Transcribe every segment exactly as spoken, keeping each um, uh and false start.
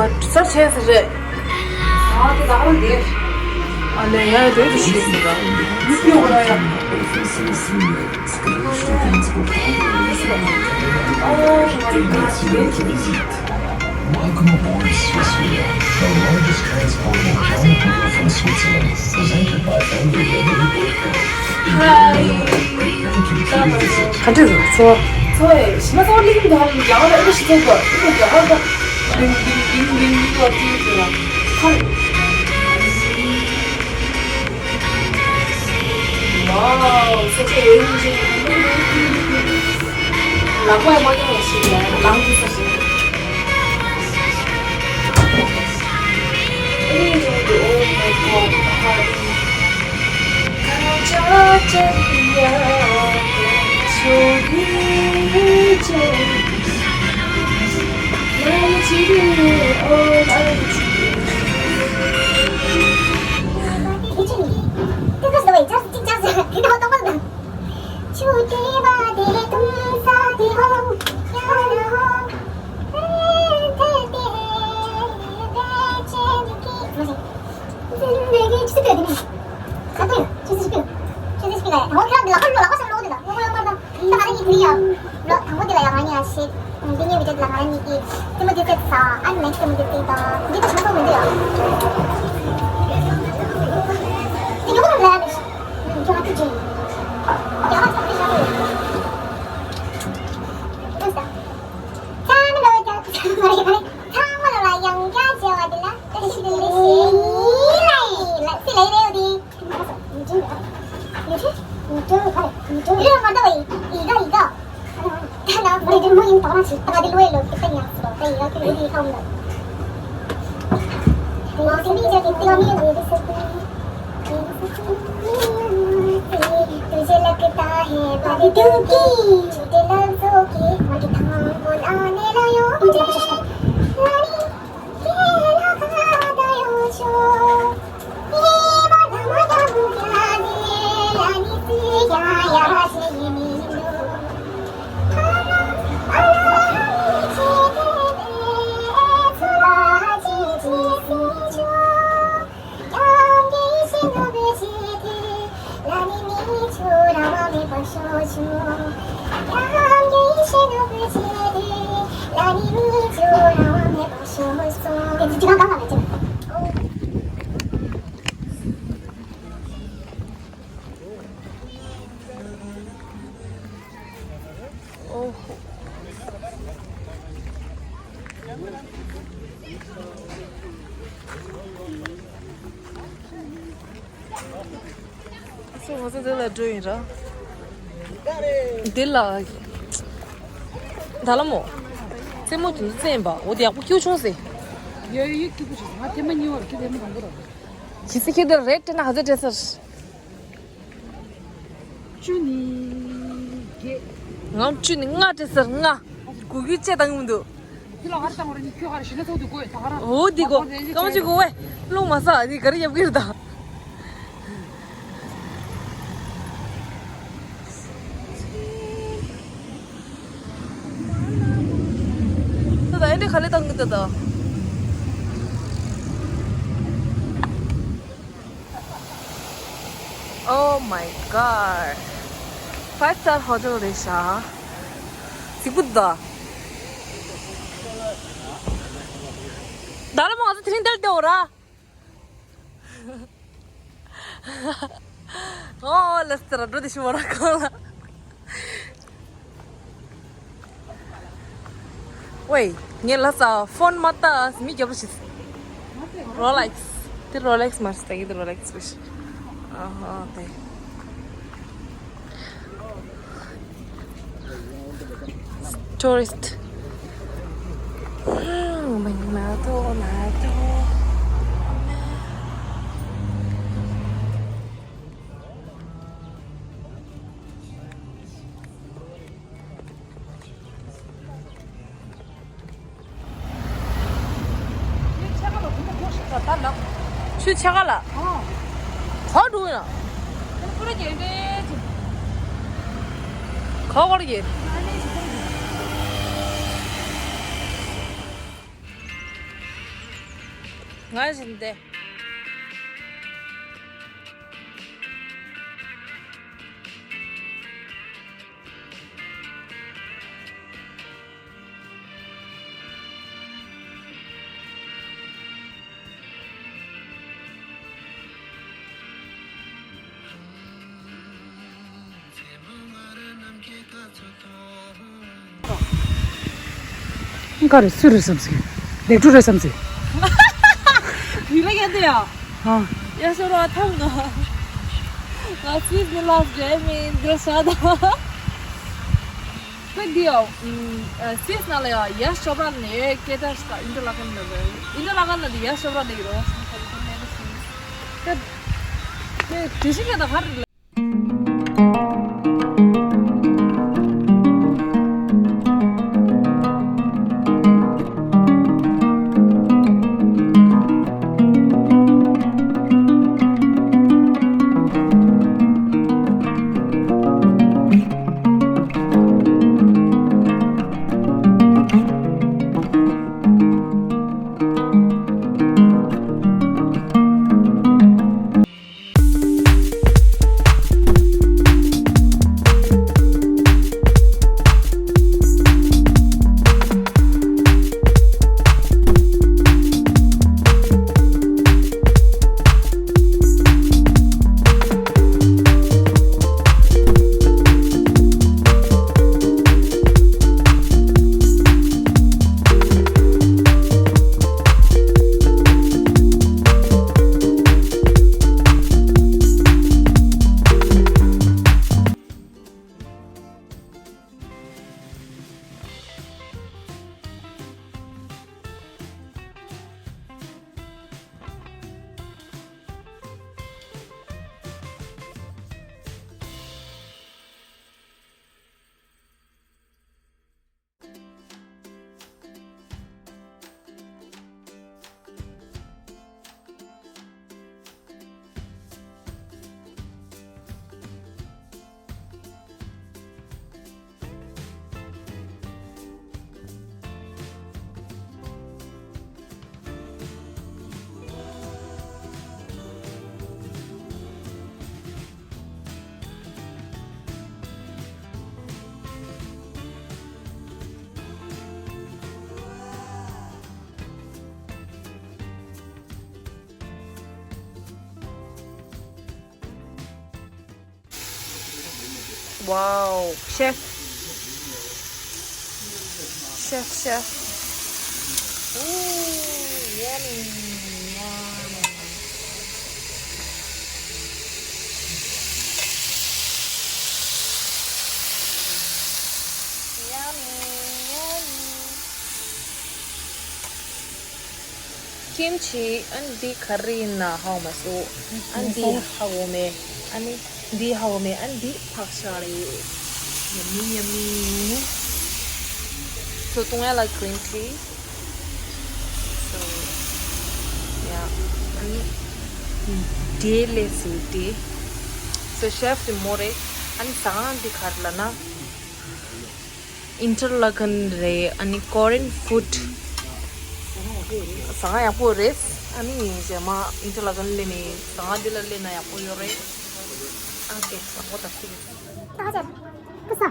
སར་བྱས་ཟེར་རེད། ཨ་དེ་ད་ག་རང་དེ། ཨ་ལས་ཡ་དེ་དུ་ཞིག་ཟེར་ར། མི་སྐྱོ་བ་ཡ། Welcome aboard Swiss Wheel, the largest transporter of California from Switzerland, presented by Family Limited. Thank you for your visit. ག་འདྲས་སོང་། ཚོ་ཨེ་ཞི་མ་ཚོ་ལིག་མི་དང་ཡང་ལ་ཨེ་ཤི་ཚོ་ག་ཨེ་ཡང་ལ་ལིང་ལིང་ལིང་ལིང་ལ་ཏི་ཏི་ལ། ཧ། Wow, such a ལག་པས་མ་ཡོང་བ་ཞིག་ལ་ལངས་ཀྱི་ས་ཞིག་ཚང་མ་ལ་ཡང་བསྐྱར་བྱས་པ་འདི་ལ་བཀྲ་ཤིས་བདེ་ལེགས་ཞེས་ཡིན་ལ་ཡིན་ལ་སི་ལ་ཡི་རེ་ཡོད་དེ། ཡིན་ལ་མ་ལྟ་བ་ཡིན་ཡི་ག་ཡི་ག་ད་ན་བུ་རེ་འདི་མོ་ཡིན་དོ་རང་ཞིག་ད་འདི་ལོ་ཡི་ལོ་ཀི་ཏན་ཡང་སོ་ད་ཡི་ག་ཁྱོད་ཡི་གི་ཁ་འོང་ད། སོ་ང་ཚོ་འདི་ལ་འགྲོ་ཡིན་ར། འདི་ལ། ད་ལ་མོ། རྩེད་མོ་དེ་ཚོ་རྩེད་ཡིན་པ། འོ་དེ་ཡག་པོ་སྐྱིད་བྱུང་ཟེར། ཡོད་ཡོད་སྐྱིད་པོ་བྱུང་། ང་ཐེངས་མ་གཉིས་པ་རེད། ཁྱེད་ཐེངས་མ་དང་པོ་རེད། ཇི་སྲིད་ཁྱེད་འདིར་རེད་སྤྲད་ན་ག་ཚོད་སྤྲད་ཟེར། བཅུ་ནི་བརྒྱད། ང་བཅུ་ནི་ལྔ་སྤྲད་ཟེར་ལྔ། གུ་གུ་བཅད་བཏང་གི་མི་འདུག་དེ་ལ་ཧར་བཏང་བར་ནི་ཁྱོད་ཧར་ཞི་ལ་ཚོགས་འདུག་དགོས་ད་ཧར། འོ་འདི་གོ་ཧར་ཧར་ཀང་ཅི་གོ་ཝེ། ལོང་མ་ས་འདི་ག་རེ་ཡབ་ཀིར་ད། ད་ད་ཨེ་འདྲ་ག་ལེ་བཏང་གི་ད་ད། Oh my god. Five star hotel རེད་ཤག་གཟིགས་པོ་ད། ད་ལ་མ་ང་ཚོ་དེ་རིང་འདིར་བསྡད་འོ་ར། ཨོ་ལ་སྟར་འགྲོ་དེ་ཤི་མོ་ར་གང་ལ། ཝེ། ངས་ལ་ས་ཕོན་མ་ལྟ་མི་རྒྱབ་རུ་ཞིག Rolex. དེ་Rolex མ་རེད་ད་གི་དེ་Rolex རེད། ཨ་ཧ་དེ། Tourist. ཆུ་ཆ་ག་ལ། ག་འགྲོ་ཡིན་ན། ག་བར་གྱི། ང་བཞིན་ཏེ། ག་རེ་སུ་རེད་བསམ་སི། ལེགས་གྲུབ་རེད་བསམ་སི། ཡིན་ལ་ཡ་དེ་ཡ། ཨ། ཡ་ཤོ་ར་ཐང་ང་། ང་སུས་མི་ལ་ཟེ་མིན་འདི་ཤ་ད། ཁོས་འདི་ཡོ། སུས་ན་ལ་ཡ་ཡ་ཤོ་ར་ནས་སྐད་ཆ་ཞིག་ཨིན་དྲ་ལ་ཁན་ལ་ལ། ཨིན་དྲ་ལ་ཁན་ལ་ཡ་ཤོ་ར་ནས་ཡོ། ཁོས་དེ་ཤི་ཁ་ད་ཧར་ལ། Wow, chef. Chef, chef. Ooh, yummy. Yummy. Yummy, yummy. ཀིམ་ཆི། ཨ་ནི་འདི་ག་རེ་ཡིན་ན་ཧ་གོ་མ་སོང་། ཨ་ནི་འདི་ཧ་གོ་མེད། ཨ་ནི་འདི་ཧ་གོ་མེད། ཨ་ནི་འདི་ཕག་ཤ་རེད། Yummy, yummy. So, ཏུང་ཡ་ལ་green tea. So, yeah. ཨ་ནི་འདི་ལས་སུ་འདི། So, chef དེ་མོ་རེད། ཨ་ནི་ཟ་ཁང་འདི་ག་རེ་ལབ་ན། Interlaken རེད། ཨ་ནི་Korean food ཟ་ཁང་ཡག་པོ་རེད། ཨ་ནི་རྗེས་མ་Interlaken སླེབས་ནས་ཟ་ཁང་འདི་ལ་སླེབས་ན་ཡག་པོ་ཡོད་རེད། ཨ་ཀེ་ཟ་ཁང་ད་སི། ད་ཆ་ཀི་ས་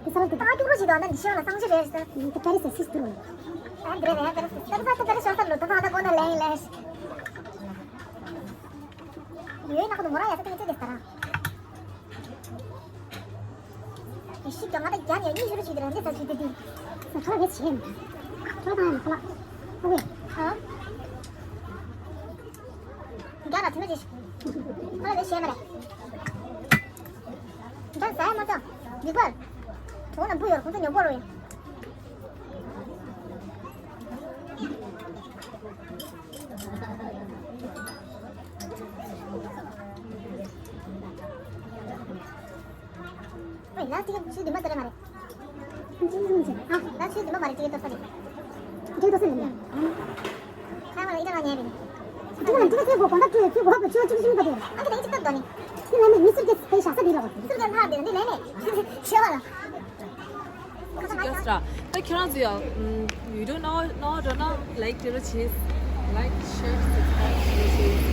ཀི་ས་ལ་ད་ཏུ་རོ་ཞིག་ད་ད་འདི་ཤ་ལ་སང་ཞིག་རེད། ད་ཀ་རི་སེ་སིས་ཏུ་རོ། ཨ་འདི་རེད་རེད། ཀ་རི་སེ་ད་ད་ཀ་རི་ཤ་ས་ལོ་ད་ད་ད་གོ་ན་ལེང་ལེང་། ཡོད་ན་ཁོ་ད་མོ་ར་ཡ་ས་ཏེ་ཅི་དེ་ས་ར། ཡེ་ཤི་ཀྱང་ང་ད་རྒྱ་ནས་གཉིས་ཤུ་རུ་ཞིག་དེ་རེད། འདི་ས་ཞིག་དེ་དེ། ས་ཁ་ལ་བེད་ཆེན། ཁ་ལ་དང་ཡང་ཁ་ལ། ཨོ་ཝེ། ཧ། རྒྱ་ལ་དེ་འདྲ་ཞིག་ཁ་ལ་བེད་ཆེན་མ་རེད། རྒྱ་ཟ་ཡ་མ་ཚང་། འཇིགས་པར། དོ་ན་འབུ་ཡོར་ཁོང་ཚོ་ཉོ་པོ་རུ་ཡིན། ཨེ་ལ་ཏི་ཀ་ཅི་དེ་མ་ཏི་རེ་མ་རེད། ཅི་ཅི་ཅི་ཨ་ལ་ཅི་དེ་མ་མ་རེད། ཏི་ཀ་ཏོ་ས་རེད། ཏི་ཀ་ཏོ་ས་རེད། ཁ་མ་ལ་ཨི་ཏ་ང་ཉེ་རེད། ཏི་ཀ་ཏི་ཀ་ཚེ་གོ་གོང་ད་ཁྱོད་ཚེ་གོ་ཧ་པ་ཅི་ཅི་ཅི་མ་ཏི་རེད། ཨ་ཏི་ཀ་ཅི་ཏ་དོ་ནི། ཏི་ལ་ནི་མི་སུར་གེ་སི་ཏེ་ཤ་ས་དེ་རོ། སུར་གེ་ལྷ་དེ་ནི་ལེ་ནི་ཤེ་བ་ལ། ད་ཁྱེད་རང་ཚོ་ཡང་བི་ཌི་ཡོ་ནང་ནང་འགྲོ་ན་ལའིག་དེ་རུ་བྱེད། Like, share, subscribe, please.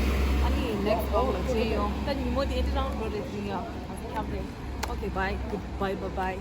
ཨ་ནི་next vlog་ལ་མཇལ་ཡོང་། ད་ཉིན་མོ་དེ་ཨེ་འདྲ་རང་འགྲོ་རེད་དྲན་ཡོང་། Okay, bye. Goodbye, bye bye.